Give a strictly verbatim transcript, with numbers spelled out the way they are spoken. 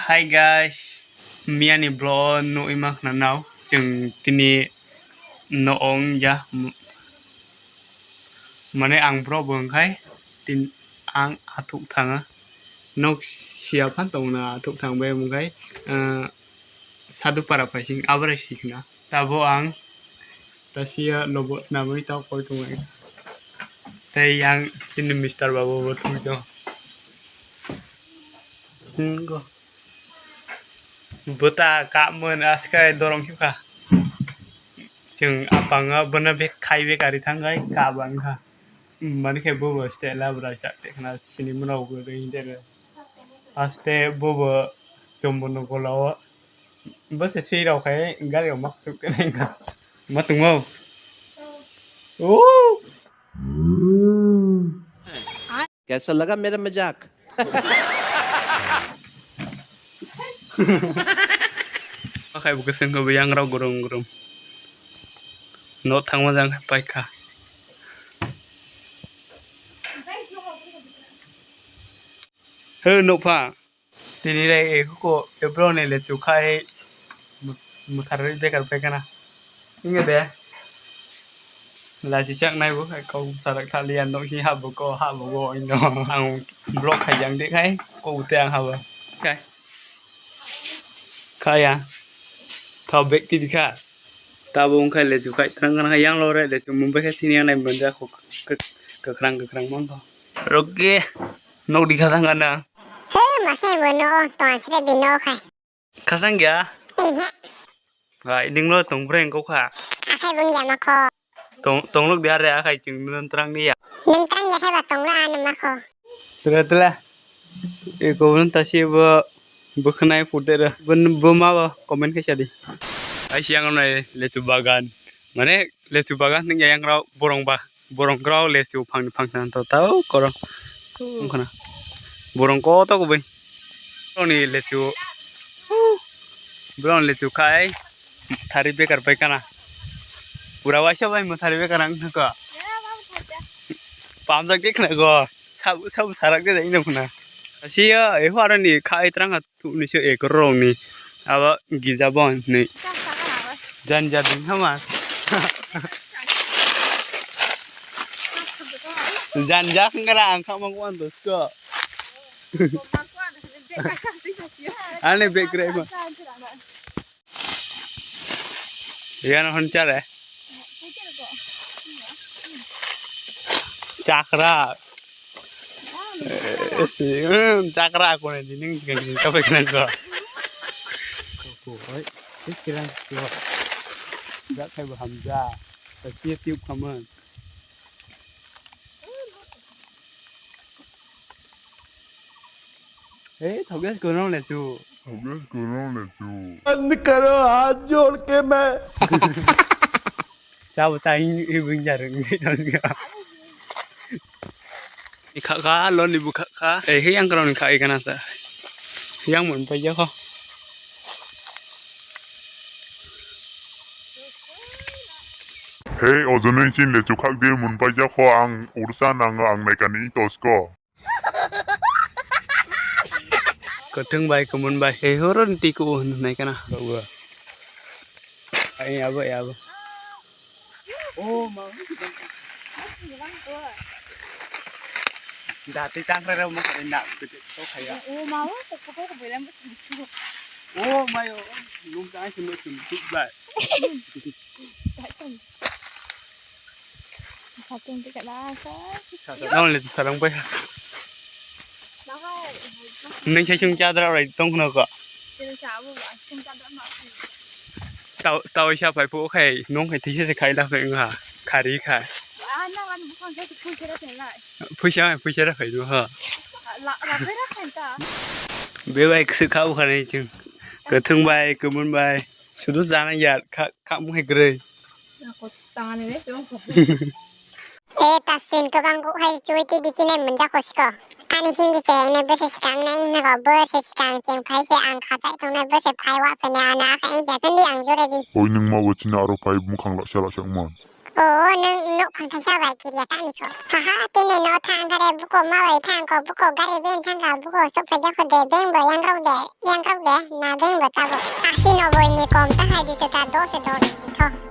Hi guys, miyani vlog o nugwi mankha nao chwng tini no ong ya. Mane ang borok bo wngkhai tin ang athuk thanga. Nok siya phan tongna athuk thang bai wngkhai, ah, Sadhu para paising abrai sikna. Tabo ang tasiya lobo snamwi tao koi tongo. Tei yang chini mister babu bo thung tong. Hmm, go. Bwta kapmani aswk dorong khe kha. Chwng apanga bono bek khai bek ari thangkhai kap wngkha. Mani khe bobo stela bwrwi chak te khna sini mwnao bo ring de. Aste bobo chombo no gola o. Bo se swi rok khai gari o mak tuk te nai kha. Ma tungmo. O. कैसा लगा मेरा मजाक? Akhai bo kwswng khe bo yangrok grum grum. No thangma jang paikha. He nokpha. Tini rai e huko ebro ne le chukhai muthar bekar paikana. Inge de. Lachi chak nai bo khai kok sarak thali ya nok si habo ko habo go ino. Ang vlog khai yang de khai ko ute ang habo. Khai. Khai ya. Thau bek ti dikha. Tabo wngkha lechu khai tang kana yang lo re lechu mumbai khe sini yang nai manja kho kwkrang kwkrang mangkho. Rokke nok dikha tang kana. He ma khe bo no to asre bi no khai. Khasang ya? Iya. Hai, ning lo tong breng kau kha. Akhai bung ya ma kho. Tong, tong lok dia re akhai ching nun trang ni ya. Nun trang ya khe ba tong lo anu ma kho. Tela, tela. E ko nun ta si bo, bo khnai phu de re. Bo, bo ma bo comment khe sa di. Ai siang nai lechu bagan. Mane lechu bagan ning ya yang rao borong ba. Borong grao lechu phang phang tang to tao koro. Wngkhana. Borong koto kubui. Borong ni lechu. Borong lechu khai. Thari bekar pai kana. Pura waisa bai mo thari bekar ang thangko. Pamjak de khna go. Sabu sabu sarak de dai nang khna. Siya e hwara ni khai trang. Tuni se ekor rok ni abo gija bon ni. Janja ding hama. Janja khngra ang kha mang wan dos ko. Ani bag rai ma. Yan hon chare. Chakra. Chakra ako na dining ka pek nang ko. Ko oi, kiran ko. Jak khai bo hamja. Ta tiap tiup kaman. Hey, thogas ko nong le tu. Thogas ko nong le tu. बंद करो, हाथ जोड़ के मैं। Chabo ta hing hing jar hing hing. Ni kha kha lo ni bu kha kha. Eh, hei ang karo ni kha ikana ta. Yang mun pa ya kho. Hei, ojonoi chin le chukhak de mun pa ya kho ang ursa nang ang naikani tosko. Kwthwng bai kwmwn bai he horo ni twi kubo hwn nai kana. Bawa. Ai abo ai abo. Oh ma. Dati tang re mo kare na to khaya. Oh ma, to ko ko bilang. Oh ma yo. Lum ta ai mo tum tu bai. Nang le sarang bai. Nang sai sung chadra rai tong khna ko. Tau tau sa pai po khai nong khai thise khai la khai nga khari khai. Phuisa phuisa ra khai no ha. Be bai ksu khau khani chung. Kwthwng bai kwmwn bai. Sudu jana yar kha kha mung hai kwrwi. Tangani le tong ko. E tasin kwbang kok hai chui twi di chinai munda khosko. Ani sim di cheng ne bwse sikang nang ne go bwse sikang cheng phai se ang kha chai tong nai bwse phai wa phene ana kha e ja phendi ang jore bi. Oi nung ma bo chini aro phai mukhang laksa laksa wngman. O, nwng nok phang thaisa bai kiriya tangni kho. Haha, tini no thang kare buko ma bai thang kho, buko gari ben thang kha, buko sok phaijak kho de, beng bo yangrok de, yangrok de, na beng bo tabo. Asi no boi ni kom ta hai di ta do se do di tho.